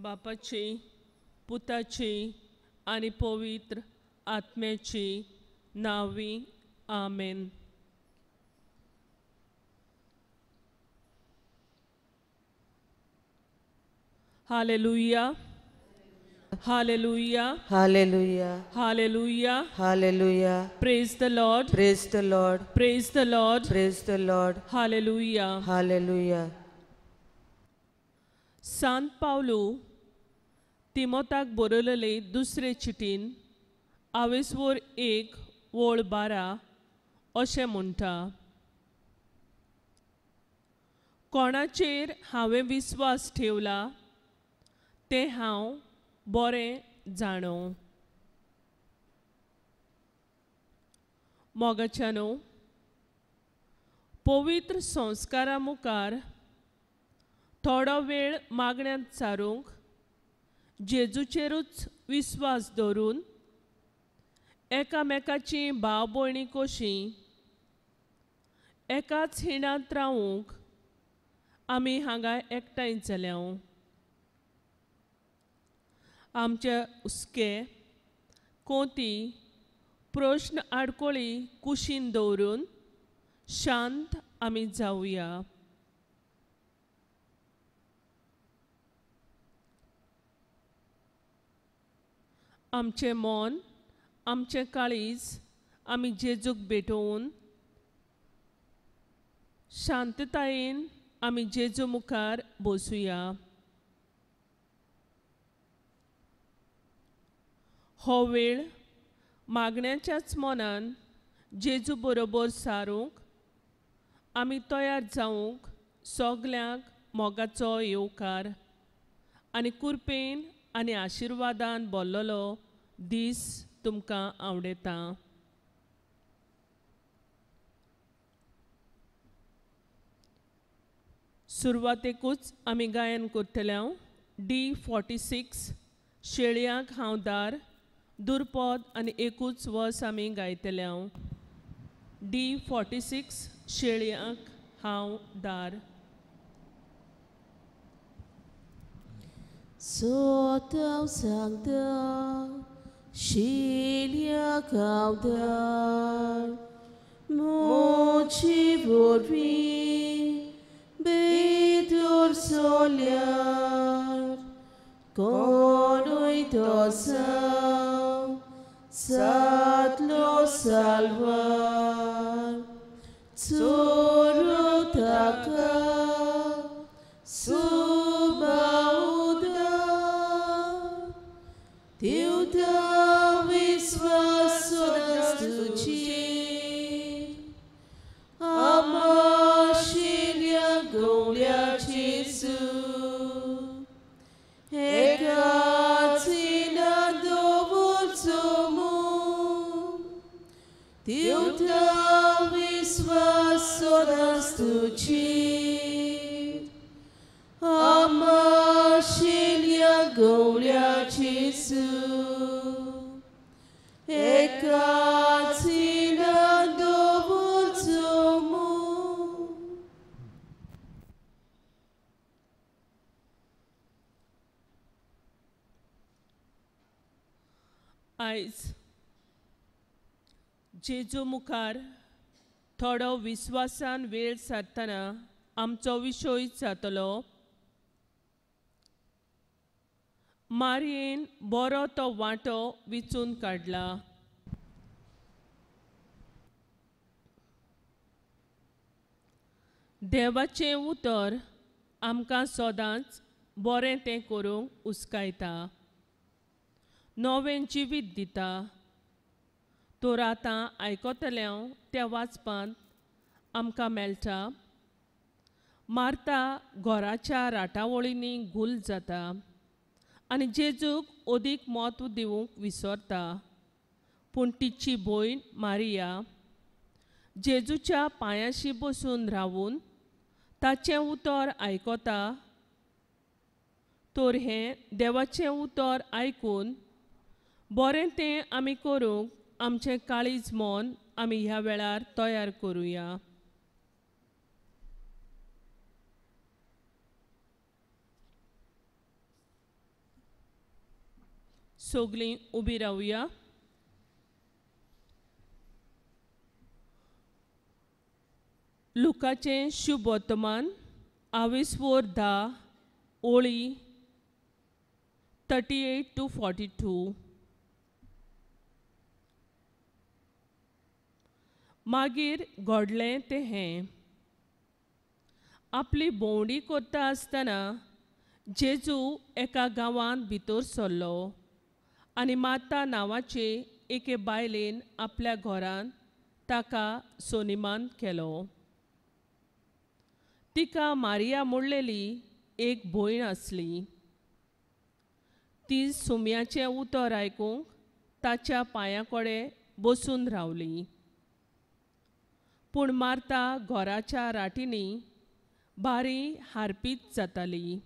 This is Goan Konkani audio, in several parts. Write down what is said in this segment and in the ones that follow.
बापाची, पुताची आनी पवित्र आत्म्याची नांवी, आमेन. Hallelujah, hallelujah, hallelujah, hallelujah, hallelujah. Praise the Lord, praise the Lord, praise the Lord, praise the Lord. Hallelujah, hallelujah. Sant Pavlu तिमोताक बरयलेले दुसरे चिटीन आवेसवोर 1:12 अशें म्हणटा, कोणाचेर हांवें विस्वास ठेवला तें हांव बरें जाणो. मोगाच्यानो, पवित्र संस्कारा मुखार थोडो वेळ मागण्यांत सारूंक जेजूचेरूच विस्वास दवरून एकामेकाची भाव भयणी कशी एकाच हिणांत रावूंक आमी हांगा एकठांय जाल्या. आमचे हुस्के, कोती, प्रश्न आडकोळी कुशीन दवरून शांत आमी जावया. आमचें मन, आमचें काळीज आमी जेजूक भेटोवन शांततायेन आमी जेजू मुखार बसुया. हो वेळ मागण्याच्याच मनान जेजू बरोबर सारूंक आमी तयार जावंक सगल्यांक मोगाचो येवकार आनी कुरपेन आनी आशिर्वादान बोल्लोलो दीस तुमकां आवडटा. सुरवातेकूच आमी गायन करतले D46 शेळयांक हांव दार, दुर्पद आनी एकूच वर्स आमी गायतले. D46 शेळयांक हांव दार. सोताव सांगता शेळयांक हांव दार, मोची वरवीं बेदोर सोल्यार, कोणूय तोसाव सातलो साल्वार, चोरू ताका सुबाउदा, दिवता विस्वास तुजी, आमा शिल्या गोवल्या जेजू, एकाच ना दवरचो म्हूण, दिवता विस्वास तुजी, आमा शिल्या गोवल्या जेजू, एकाच ना दवरचो म्हूण. आयज जेजू मुखार थोडो विस्वासान वेळ सारतना आमचो विशय जातलो, मारयेन बरो तो वांटो विचून काडला. देवाचें उतर आमकां सदांच बरें तें करूंक उस्कायता, नवें जिवीत दिता. तर आतां आयकतले त्या वाचपांत आमकां मेळटा, मार्ता घराच्या राटावळींनी गुल जाता आनी जेजूक अदीक म्हत्व दिवंक विसरता. पूण तिची भयण मारिया जेजूच्या पांयाशी बसून रावून ताचें उतर आयकता. तर हें देवाचें उतर आयकून बरें तें आमी करूंक आमचें काळीज मन आमी ह्या वेळार तयार करुया. सगळीं उबी रावया. लुकाचें शुभ वर्तमान आवेसवोर 10 ओळी 38 to 42. मागीर घडलें तें हें, आपली भोंवडी करता आसतना जेजू एका गांवांत भितर सरलो आनी माता नांवाचे एके बायलेन आपल्या घरांत ताका सोनिमान केलो. तिका मारिया म्हणलेली एक भयण आसली. ती सुम्याचें उतर आयकूंक ताच्या पांयां कडेन बसून रावली. पूण मार्ता घराच्या राटींनी बारी हारपीत जाताली.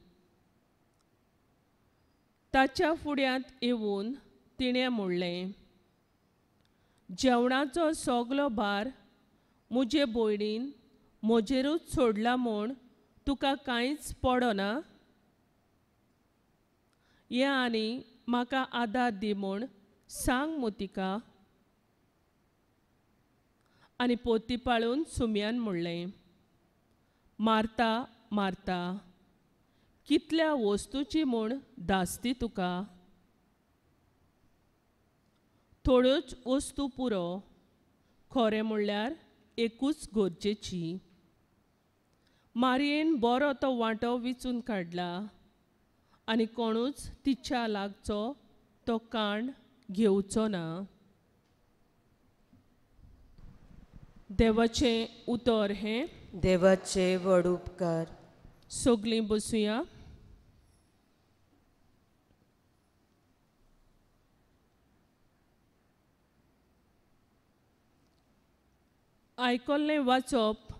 ताच्या फुड्यांत येवन तिणें म्हणलें, जेवणाचो सगलो भार म्हजे भयणीन म्हजेरूच सोडला म्हूण तुका कांयच पडना? ये आनी म्हाका आदार दी म्हूण सांग मु तिका. आनी पोती पाळून सुम्यान म्हणलें, मार्ता मार्ता, कितल्या वस्तूची म्हूण धास्ती तुका? थोड्योच वस्तू पुरो, खरें म्हणल्यार एकूच गरजेची. मारयेन बरो तो वांटो विचून काडला आनी कोणूच तिच्या लागचो तो काण घेवचो ना. देवाचें उतर हें. देवाचे व्हड उपकार. सगळीं बसुया. आयकल्लें वाचप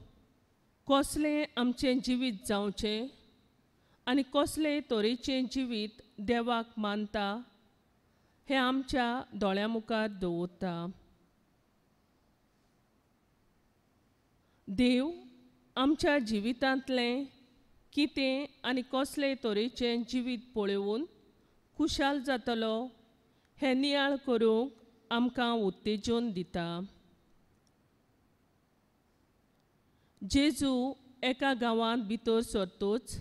कसलें आमचें जिवीत जावचें आनी कसले तरेचें जिवीत देवाक मानता हें आमच्या दोळ्यां मुखार दवरता. देव आमच्या जिवितांतलें कितें आनी कसले तरेचें जिवीत पळोवन खुशाल जातलो हें नियाळ करूंक आमकां उत्तेजन दिता. जेजू एका गांवांत भितर सरतोच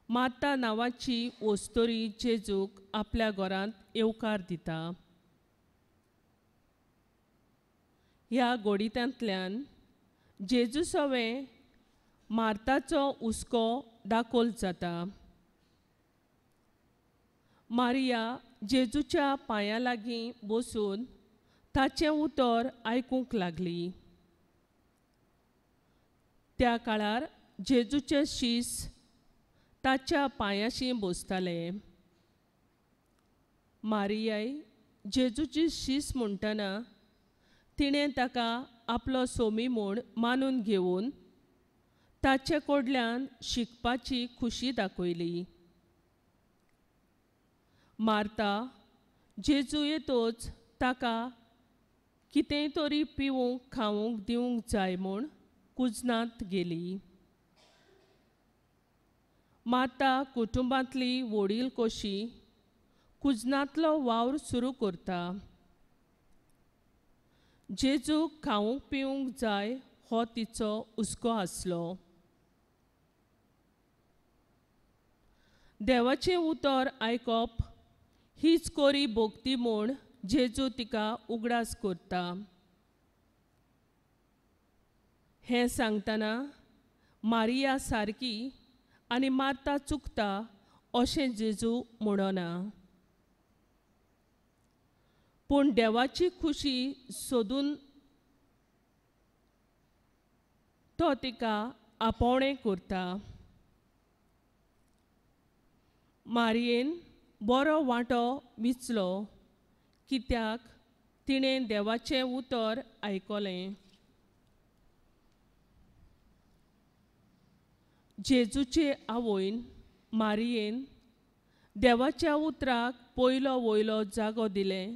माता नांवाची वस्तोरी जेजूक आपल्या घरांत येवकार दिता. ह्या गोडितांतल्यान जेजू सवें मार्ताचो हुस्को दाखोल जाता. मारिया जेजूच्या पांयां लागीं बसून ताचें उतर आयकूंक लागली. त्या काळार जेजूचे शीस ताच्या पांयाशी बसताले. मारियाय जेजूची शीस म्हणटना तिणें ताका आपलो सोमी म्हूण मानून घेवन ताचे कडल्यान शिकपाची खुशी दाखयली. मार्ता जेजू येतोच ताका कितेंय तरी पिवूंक खावंक दिवंक जाय म्हूण कुजनांत गेली. माता कुटुंबांतली वडील कशी कुजनांतलो वावर सुरू करता. जेजूक खावंक पिवंक जाय हो तिचो हुस्को आसलो. देवाचें उतर आयकप हीच कोरी भोक्ती म्हूण जेजू तिका उगडास करता. हें सांगतना मारिया सारकी आनी मार्ता चुकता अशें जेजू म्हणना, पूण देवाची खुशी सोदून तो तिका आपोवणें करता. मारियेन बरो वांटो विचलो कित्याक तिणें देवाचें उतर आयकलें. जेजूचे आवयन मारियेन देवाच्या उतराक पयलो वयलो जागो दिलें.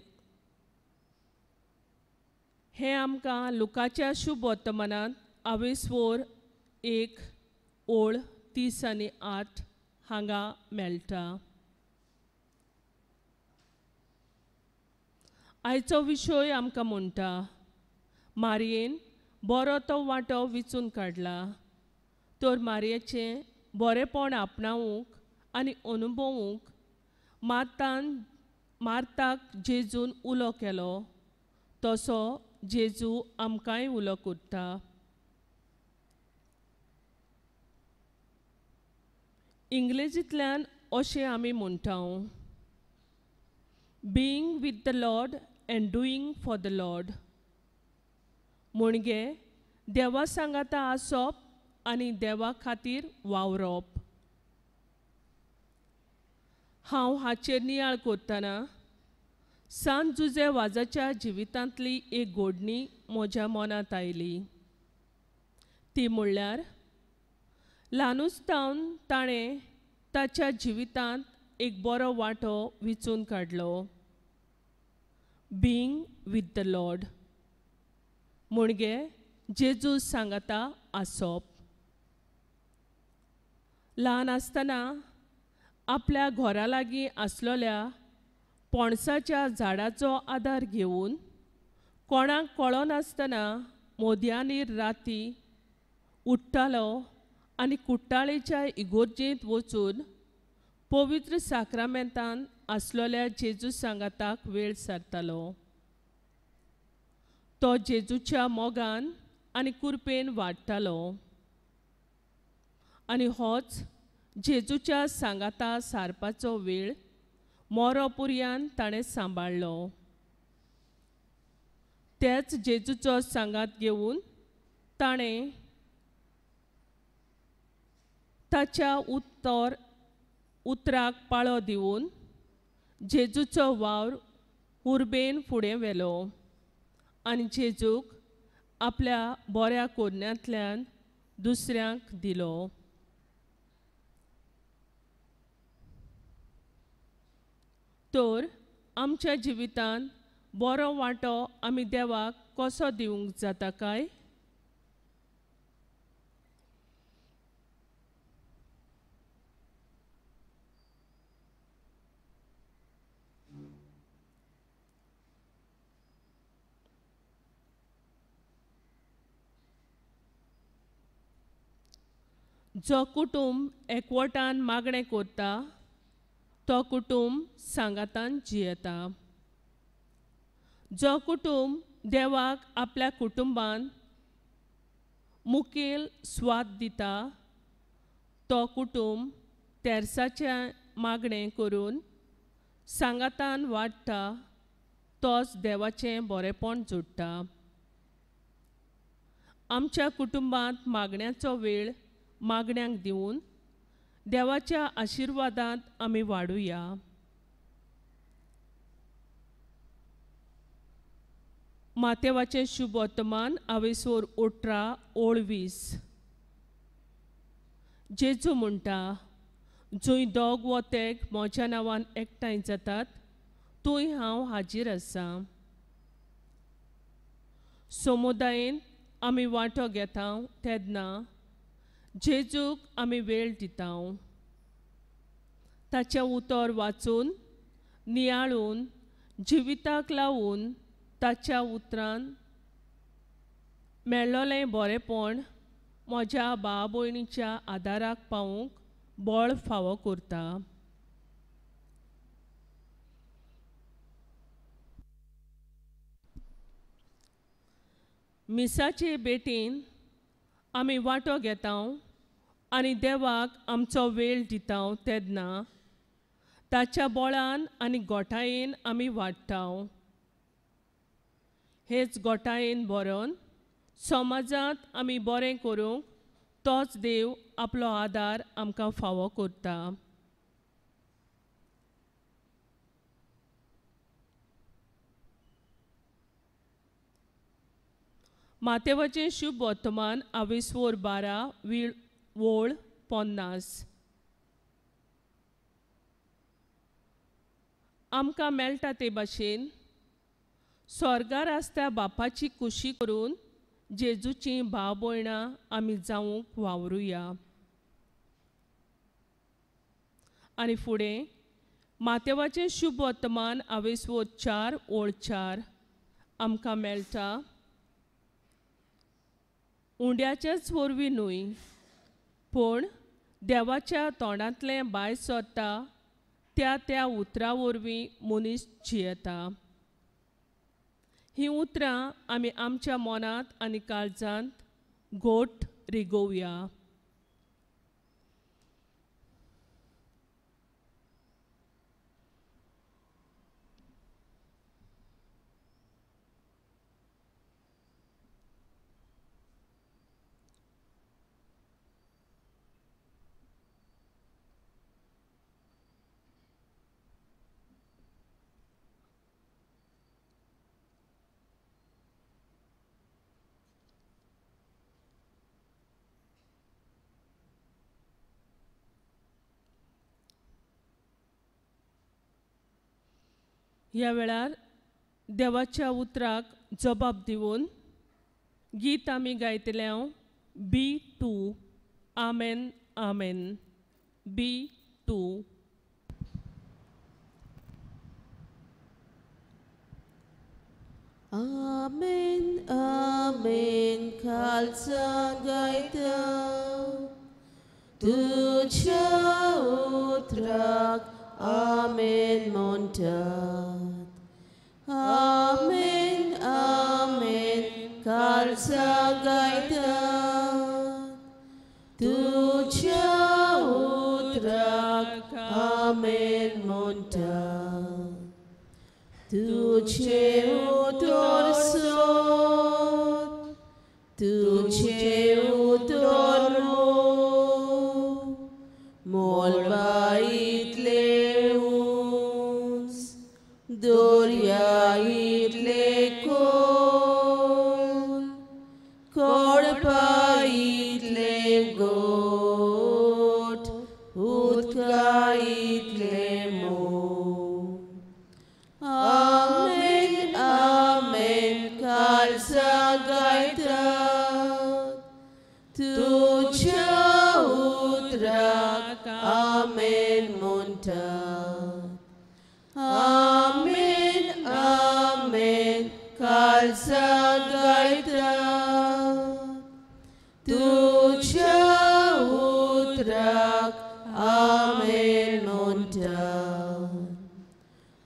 हें आमकां लुकाच्या शुभ वर्तमानांत आवेसवोर 1 ओळ 30 आनी 8 हांगा मेळटा. आयचो विशय आमकां म्हणटा, मारयेन बरो तो वांटो विचून काडला. तर मारयेचें बरेंपण आपणावूंक आनी अनुभवूंक मार्ताक जेजून उलो केलो, तसो जेजू आमकांय उलो करता. इंग्लेजींतल्यान अशें आमी म्हणटा, being with the Lord and doing for the Lord. म्हणजे देवा सांगाता आसप आनी देवा खातीर वावरप. हांव हाचेर नियाळ करतना सांत जुझे वाजाच्या जिवितांतली एक घोडणी म्हज्या मनांत आयली. ती म्हणल्यार ल्हानूच तावन ताणें ताच्या जिवितांत एक बरो वांटो विचून काडलो, बीइंग विथ the Lord, म्हणजे जेजू सांगाता आसप. ल्हान आसतना आपल्या घरा लागीं आसलेल्या पणसाच्या झाडाचो आदार घेवन कोणाक कळनासतना मोदयांनी राती उठ्ठालो आनी कुट्टाळेच्या इगोर्जेंत वचून पवित्र साक्रामेंतान आसलेल्या जेजू सांगाताक वेळ सारतालो. तो जेजूच्या मोगान आनी कुरपेन वाडटालो आनी होच जेजूच्या सांगाता सारपाचो वेळ मोरो पुरयान ताणें सांबाळ्ळो. तेच जेजूचो सांगात घेवन ताणें ताच्या उतराक पाळो दिवन जेजूचो वावर उर्बेन फुडें व्हेलो आनी जेजूक आपल्या बऱ्या कोरण्यांतल्यान दुसऱ्यांक दिलो. तर आमच्या जिवितांत बरो वांटो आमी देवाक कसो दिवंक जाता काय? जो कुटुंब एकवटान मागणें करता तो कुटुंब सांगातान जियेता. जो कुटुंब देवाक आपल्या कुटुंबान मुखेल स्वाद दिता तो कुटुंब तेर्साचें मागणें करून सांगातान वाडटा, तोच देवाचें बरेंपण जोडटा. आमच्या कुटुंबांत मागण्याचो वेळ मागण्यांक दिवन देवाच्या आशिर्वादांत आमी वाडुया. मातेवाचें शुभ वर्तमान आवेसोर 18 ओळ 20. जेजू म्हणटा, जंय दोग वो तेग म्हज्या नांवान एकठांय जातात थंय हांव हाजीर आसा. समुदायेन आमी वांटो घेता तेन्ना जेजूक आमी वेळ दिता. ताचें उतर वाचून नियाळून जिविताक लावून ताच्या उतरान मेळ्ळोलें बरेंपण म्हज्या भाव भयणीच्या आदाराक पावूंक बळ फावो करता. मिसाचे भेटीन आमी वांटो घेता आनी देवाक आमचो वेळ दिता तेन्ना ताच्या बळान आनी गोठायेन आमी वाडटा. हेच गोठायेन बरोवन समाजांत आमी बरें करूंक तोच देव आपलो आदार आमकां फावो करता. मातेवाचें शुभ वर्तमान आवेसोर 12 वोळ 50. आमकां मेळटा ते भाशेन स्वर्गार आसता बापाची खुशी करून जेजूची भाव भयणां आमी जावंक वावरुया. आनी फुडें मातेवाचें शुभ वर्तमान आवेसवो 4:4 आमकां मेळटा। उंड्याच्याच वरवीं न्हय पूण देवाच्या तोंडांतलें भायर सरता त्या त्या उतरां वरवीं मनीस जियेता। हीं उतरां आमी आमच्या मनांत आनी काळजांत गोठ रिगोवया। ह्या वेळार देवाच्या उतराक जबाब दिवन गीत आमी गायतले हांव B2 आमेन आमेन B2। आमेन आमेन खालसा गायता तुझ्या उतराक आमेन म्हणटात। आमेन आमेन खालसा गायता तुझ्या उतराक आमेन म्हणटात। तुझे उतर सत तुझे उतर मोग मोलबा इतले उंच दर्या इतले खोल कोडपा इतले गोठ उदका इतले मोग। आमेन आमेन खालसा गायता तुझ्या उतराक आमेन म्हणटात। आमेन आमेन खालसा गायता तुझ्या उतराक आमेन म्हणटात।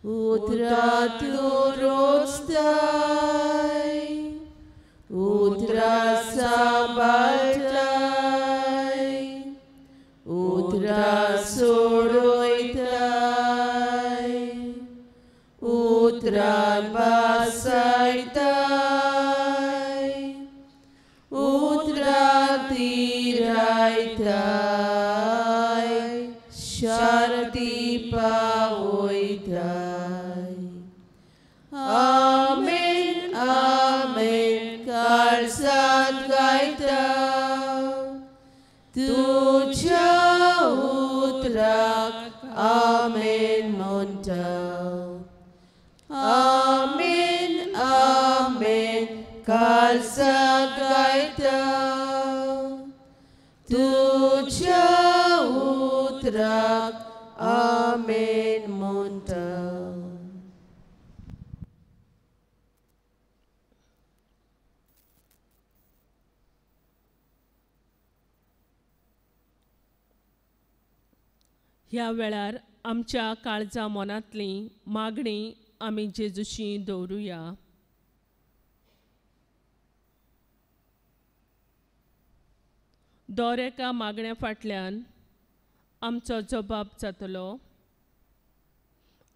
उतरा तूं रोजताय उतरा सांबाळटाय उतरा सोडयताय उतरान भासायताय उतरा तिरायताय शांती पावयताय। आमेन आमेन काळजांत गायता तुझ्या उतराक आमेन म्हणटा। आमेन आमेन काळजांत गायता तुझ्या उतराक आमेन म्हणटा। ह्या वेळार आमच्या काळजा मनांतली मागणी आमी जेजूशी दवरुया। दर एका मागण्या फाटल्यान आमचो जबाब जातलो।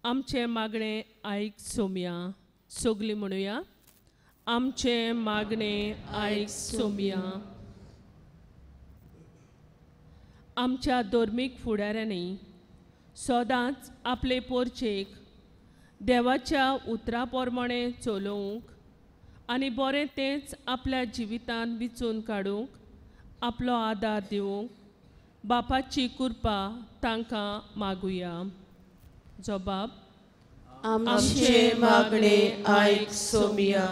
आमचें मागणें आयक सोमया। सगलीं म्हणुया, आमचें मागणें आयक सोमया। आमच्या धर्मीक फुडाऱ्यांनी सदांच आपले पोरचेक देवाच्या उतरा प्रमाणें चलोवंक आनी बरें तेंच आपल्या जिवितांत विचून काडूंक आपलो आदार दिवंक बापाची कृपा तांकां मागुया। जबाब, आमचें मागणें आयक सोमया।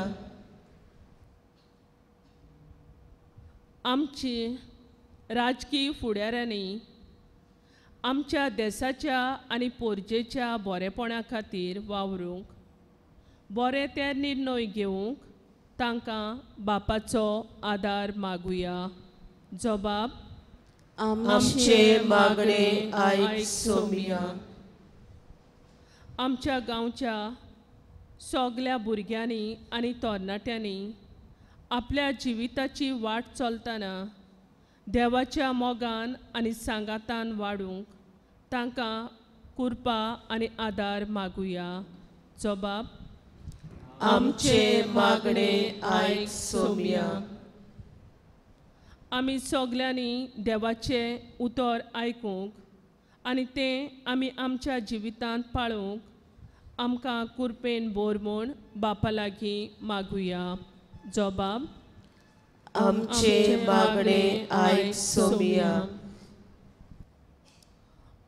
आमची राजकीय फुडाऱ्यांनी आमच्या देसाच्या आनी पोरजेच्या बरेपणा खातीर वावरूंक, बरे ते निर्णय घेवंक तांकां बापाचो आदार मागुया. जबाब आमचे मागणे आयक सोमिया. आमच्या गांवच्या सगल्या भुरग्यांनी आनी तरणाट्यांनी आपल्या जिविताची वाट चलतना देवाच्या मोगान आनी सांगातान वाडूंक तांकां कृपा आनी आदार मागुया. जबाब आमचे मागणे आयक सोमिया. आमी सगल्यांनी देवाचें उतर आयकूंक आनी तें आमी आमच्या जिवितांत पाळूंक आमकां कृपेन बोर म्हूण बापा लागीं मागुया. जबाब आमचे मागणे आयक सोमिया.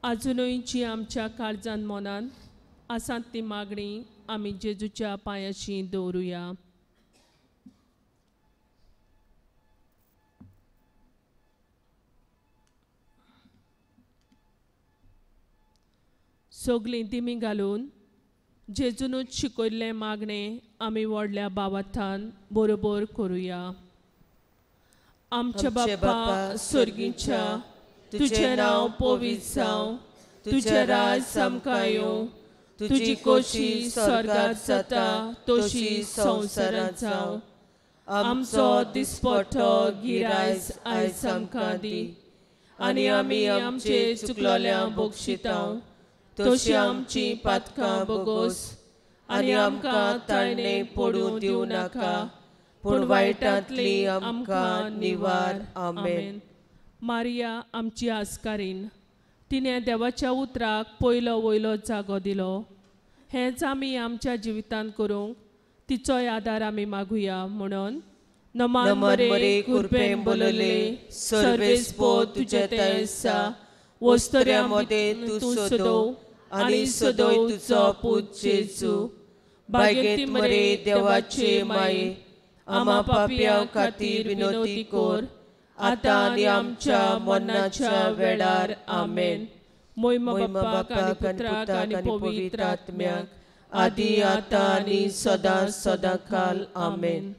आजुनूय जी आमच्या काळजान मनान आसात ती मागणी आमी जेजूच्या पांयाशी दवरुया. सगलीं दिमी घालून जेजूनूच शिकयल्लें मागणें आमी व्हडल्या बाबाथान बरोबर करुया. आमच्या बापा सर्गीच्या, तुजें नांव पवित्र जावं, तुजें राज आमकां येवं, तुजी कोशी स्वर्गात जाता तशी संवसारांत जावं. आमचो दिसपट्टो गिरायज आयज आमकां दी आनी आमी आमचे चुकलोल्या बक्षितां तशी आमची पातकां बोगोस आनी आमकां ताळणे पडूं दिवं नाका, पूण वायटांतली आमकां निवार. आमेन. मारिया आमची आस्कारीन, तिणें देवाच्या उतराक पयलो वयलो जागो दिलो. हेंच आमी आमच्या जिवितांत करूंक तिचोय आदार आमी मागुया. म्हणून नमान मरे कृपेन बोलले सर्वेस्पो तुजें तें आसा, वस्तुऱ्या मदें तूं सदोव आनी सदोय तुजो पूत जेजू. बागेंत मरे देवाचे माये, आमा पापयां खातीर विनोती कोर, आतां आनी आमच्या मरणाच्या वेळार. आमेन. मोहिमा बापाक आनी पुत्राक आनी पवित्र आत्म्याक, आदी आतां आनी सदां सदां काल. आमेन.